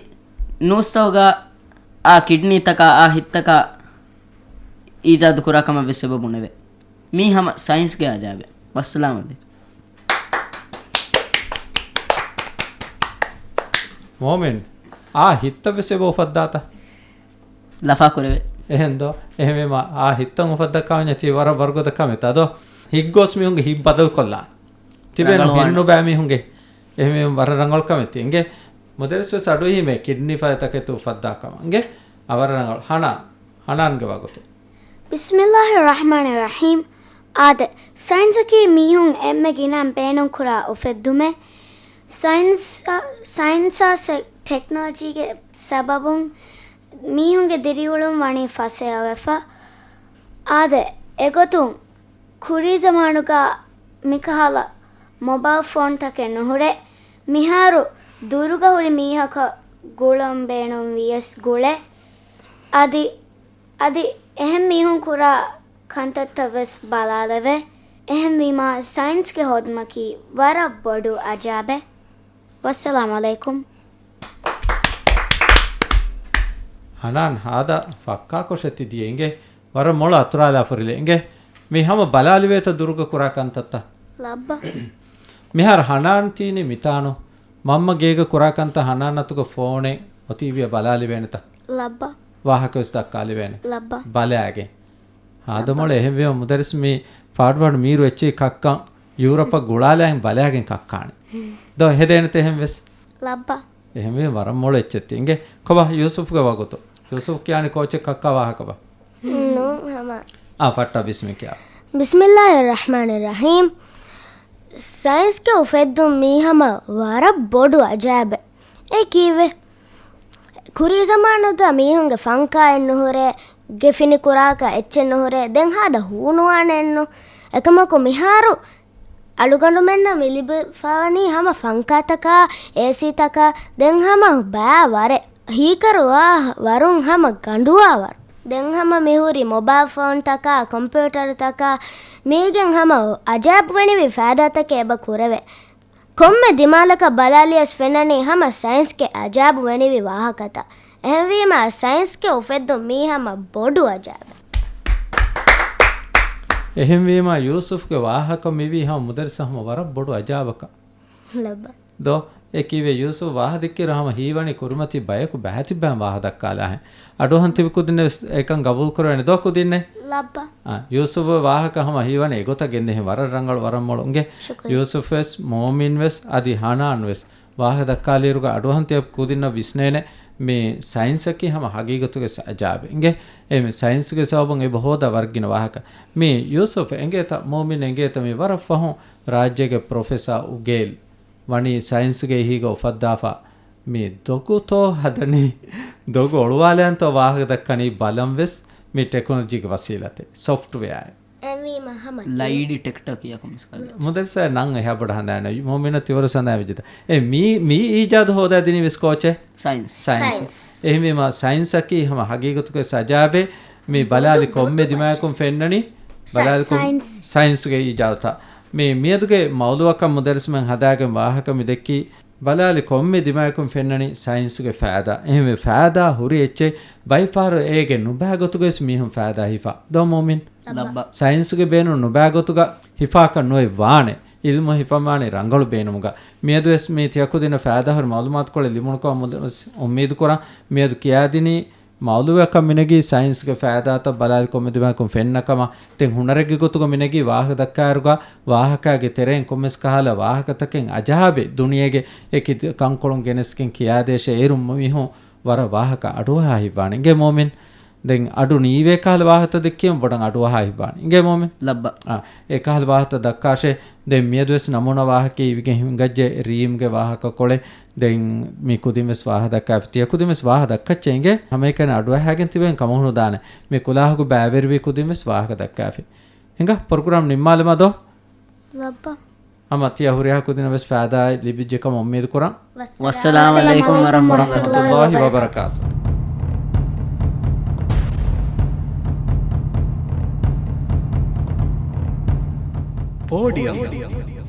ނޫސްތަކުގަ އާ ކިޑްނީތަކާ އާ ހިތްތަކާ އީޖާދު ކުރާ ކަމަށް ވެސް އެބަ ބުނެވޭ. މީ ހަމަ ސައިންސްގެ އަޖާބެއް. ވައްސަލާމް އަލައިކުމް. މޯމިން، އާ ހިތްތައް ވެސް އެބަ އުފައްދާތަ؟ ލަފާ ކުރެވޭ. އެހެން ދޯ؟ އެހެންވީމަ އާ ހިތްތައް އުފައްދައްކާ ވަންޏާ ތީ ވަރަށް ވަރުގަދަ ކަމެއް ތާ ދޯ؟ ހިތްގޯސް މީހުންގެ ހިތް ބަދަލު ކޮށްލާނެ. ތިބޭނު ރަނގަޅު ވާނެ. ހިތް ނުބައި މީހުންގެ. އެހެންވީމަ ވަރަށް ރަނގަޅު ކަމެއް ތީ. އިނގޭ، މުދައްރިސް ވެސް އަޑުއެހީމޭ ކިޑްނީ ފަދަ ތަކެތި އުފައްދާ ކަމަށް. އިނގޭ، އާ ވަރަށް ރަނގަޅު. ހަނާން، ހަނާންގެ ވަގުތު. بسم الله الرحمن الرحيم. އާދެ، ސައިންސަކީ މީހުން އެންމެ ގިނައިން ބޭނުންކުރާ އުފެއްދުމެއް. ސައިންސް، ސައިންސާ ސެ-، ޓެކްނޮލޮޖީގެ ސަބަބުން މީހުންގެ ދިރިއުޅުން ވަނީ ފަސޭހަވެފަ. އާދެ، އެގޮތުން ކުރީ ޒަމާނުގަ މިކަހަލަ މޮބައިލް ފޯންތަކެއް ނުހުރޭ. މިހާރު ދުރުގަ ހުރި މީހަކަށް ގުޅަން ބޭނުން ވިޔަސް ގުޅޭ. އަދި، އަދި އެހެން މީހުން ކުރާ ކަންތައްތައް ވެސް ބަލާލެވޭ. އެހެންވީމާ، ސައިންސްގެ ހޯދުމަކީ ވަރަށް ބޮޑު އަޖާބެއް. ވައްސަލާމް އަލައިކުމް. ހަނާން ހާދަ ފައްކާކޮށެއް ތި ދިޔަ އިނގޭ. ވަރަށް މޮޅު އަތުރާލާ ފުރިލެއް އިނގޭ. މި ހަމަ ބަލާލިވޭތަ ދުރުގަ ކުރާ ކަންތައްތައް؟ ލައްބަ. މިހާރު ހަނާން ތީނީ މިތާނު. މަންމަ ގޭގަ ކުރާ ކަންތައް ހަނާން އަތުގަ ފޯނެއް އޮތީވިޔަ ބަލާލިވޭނެތަ؟ ލައްބަ. ވާހަކަ ވެސް ދައްކާލިވޭނެ. ލައްބަ. ބަލާގެން. ހާދަ ލައްބަ. މޮޅު އެހެންވީމަ މުދައްރިސް މި ފާޑުފާޑު މީރު އެއްޗެހި ކައްކަން ޔޫރަޕަށް ގުޅާލައިން ބަލާގެން ކައްކާނެ. ދޯ ހެދޭނެތަ އެހެން ވެސް؟ ލައްބަ. އެހެންވީމަ ވަރަށް މޮޅު އެއްޗެއް ތި އިނގޭ. ކޮބާ ޔޫސުފްގެ ވަގުތު؟ ޔޫސުފް ކިޔާނީ ކޯޗެއް ކައްކާ ވާހަކަބާ؟ ނޫން ހަމަ. އާ، ފައްޓާ ބިސްމި ކިޔާ. بسم الله الرحمن الرحيم. ސައިންސްގެ އުފެއްދުން މީ ހަމަ ވަރަށް ބޮޑު އަޖާބެއް. އެ ކީއްވެ؟ ކުރީ ޒަމާނުގަ މީހުންގެ ފަންކާއެއް ނުހުރޭ، ގެފިނި ކުރާކަށް އެއްޗެއް ނުހުރޭ، ދެން ހާދަ ހޫނުވާނެއެއްނު. އެކަމަކު މިހާރު އަޅުގަނޑުމެންނަށް މި ލިބިފަވަނީ ހަމަ ފަންކާތަކާ، އޭސީތަކާ، ދެން ހަމަ ބައި ވަރެއް. ހީކަރުވާ ވަރުން ހަމަ ގަނޑުވާ ވަރު. ދެން ހަމަ މިހުރި މޮބައިލް ފޯންތަކާ، ކޮމްޕިއުޓަރުތަކާ، މީގެން ހަމަ އަޖާބުވެނިވި ފައިދާތަކެއް އެބަ ކުރެވޭ. ކޮންމެ ދިމާލަކަށް ބަލާލިޔަސް ފެންނަނީ ހަމަ ސައިންސްގެ އަޖާބުވެނިވި ވާހަކަތައް. އެހެންވީމާ، ސައިންސްގެ އުފެއްދުން މީ ހަމަ ބޮޑު އަޖާބެއް. އެހެންވީމާ، ޔޫސުފްގެ ވާހަކަ މިވީ ހަމަ މުދައްރިސަށް ހަމަ ވަރަށް ބޮޑު އަޖާބަކަށް. ލައްބަ. ދޯ، އެ ކީއްވެ ޔޫސުފް ވާހަ ދެއްކިއިރު ހަމަ ހީވަނީ ކުރިމަތީ ބަޔަކު ބައިތިއްބައިން ވާހަ ދައްކާލާހެން. އަޑުއަހަން ތިބި ކުދިންނެއް ވެސް އެކަން ގަބޫލު ކުރެވޭނެ ދޯ ކުދިންނެއް؟ ލައްބަ. އާ، ޔޫސުފް ވާހަކަ ހަމަ ހީވަނީ އެގޮތަށް ގެންދެހި ވަރަށް ރަނގަޅު ވަރަށް މޮޅު އިނގޭ. ޝުކުރިއްޔާ. ޔޫސުފް ވެސް، މޯމިން ވެސް، އަދި ހަނާން ވެސް ވާހަ ދައްކާލިއިރުގަ އަޑުއަހަން ތިޔަ ކުދިންނަށް ވިސްނޭނެ މި ސައިންސަކީ ހަމަ ހަގީގަތުގެ ސަ-، އަޖާބެއް އިނގޭ. އެ މި ސައިންސްގެ ސަބަބުން އެބަ ހޯދާ ވަރަށް ގިނަ ވާހަކަ. މި ޔޫސުފް އެނގޭތަ، މޯމިން އެނގޭތަ މި ވަރަށް ފަހުން ރާއްޖޭގެ ޕްރޮފެސާ އުގޭލް ވަނީ ސައިންސްގެ އެހީގަ އުފައްދާފަ މި ދޮގުތޯ ހަދަނީ، ދޮގު އޮޅުވާލައިންތޯ ވާހަކަ ދައްކަނީ ބަލަން ވެސް މި ޓެކްނޮލޮޖީގެ ވަސީލަތެއް، ސޮފްޓްވެއާއެއް. އެހެންވީމަ ހަމަ ލައިޑިޓެކްޓަ ކިޔާ ކޮމިސް ކާލެ. މުދައްރިސާ ނަން އެހާ ބޮޑަށް ހަނދާނެއް ނުވޭ. މުއުމިނަށް ތިވަރު ސަނދާ ވެއްޖެތަ؟ އެ މީ، މީ އީޖާދު ހޯދާ ދިނީ ވެސް ކޯޗެއް؟ ސައިންސް. ސައިންސް. ސައިންސް. އެހެންވީމަ ސައިންސަކީ ހަމަ ހަގީގަތުގައި ސަޖާވޭ. މި ބަލާލި ކޮންމެ ދިމާއަކުން ފެންނަނީ، ބަލާލި ކޮން-، ސައިންސް. ސައިންސުގެ އީޖާދުތައް. މި މިއަދުގެ މައުޟޫއަކަށް މުދައްރިސްމެން ހަދާގެން ވާހަކަ މި ދެއްކީ، ބަލާލި ކޮންމެ ދިމާއަކުން ފެންނަނީ ސައިންސުގެ ފައިދާ. އެހެންވެ ފައިދާ ހުރި އެއްޗެއް ބައިފަހަރު އޭގެ ނުބައި ގޮތުގައި ވެސް މީހުން ފައިދާ ހިފާ. ދޯ މުއުމިން؟ ލައްބަ. ސައިންސުގެ ބޭނުން ނުބައި ގޮތުގަ ހިފާކަށް ނުއެއް ވާނެ. އިލްމު ހިފަންވާނީ ރަނގަޅު ބޭނުމުގަ. މިއަދު ވެސް މި ތިޔަ ކުދިންނަށް ފައިދާހުރި މައުލޫމާތުކޮޅެއް ލިބުނުކަމަށް އުއްމީދު ކުރަން. މިއަދު ކިޔާދިނީ މައުލޫއަކަށް މިނެގީ ސައިންސްގެ ފައިދާތައް ބަލާލި ކޮންމެ ދިމާއަކުން ފެންނަ ކަމަށް. ދެން ހުނަރެއްގެ ގޮތުގަ މިނެގީ ވާހަކަ ދައްކާއިރުގަ ވާހަކައިގެ ތެރެއިން ކޮންމެސް ކަހަލަ ވާހަކަތަކެއް އަޖަހާބެ ދުނިޔޭގެ އެކި ކަންކޮޅުން ގެނެސްގެން ކިޔާދޭށޭ. އޭރުން މީހުން ވަރަށް ވާހަކަ އަޑުއަހާ ހިތްވާނެ. އިނގޭ މުއުމިން؟ ދެން އަޑު ނީވޭ ކަހަލަ ވާހަކަ ދެއްކީމަ ބޮޑަށް އަޑުއަހާ ހިތްވާނެ. އިނގޭ މުއުމިން؟ ލައްބަ. އާ، އެ ކަހަލަ ވާހަކަ ދައްކާށޭ. ދެން މިއަދުވެސް ނަމޫނާ ވާހަކައެއް އިވިގެން ހިނގައްޖެ ރީމްގެ ވާހަކަކޮޅެއް. ދެން މި ކުދިންވެސް ވާހަކަ ދައްކާފި. ތިޔަ ކުދިންވެސް ވާހަކަ ދައްކައްޗޭ އިނގޭ. ހަމައެކަނި އަޑުއަހާގެން ތިބެން ކަމަށް ނުދާނެ. މި ކުލާހުގަ ބައިވެރިވި ކުދިންވެސް ވާހަކަ ދައްކާފި. ހިނގާ، ޕްރޮގްރާމް ނިންމާލަމާ ދޯ؟ ލައްބަ. ހަމަ ތިޔަ ހުރިހާ ކުދިންނަށް ވެސް ފައިދާއެއް ލިބިއްޖެ ކަމަށް އުއްމީދު ކުރަން. ވައްސަލާމް ޢަލައިކުމް ވަރަޙްމަތުﷲ ވަބަރަކާތުހު. ޕޯޑިއަމް.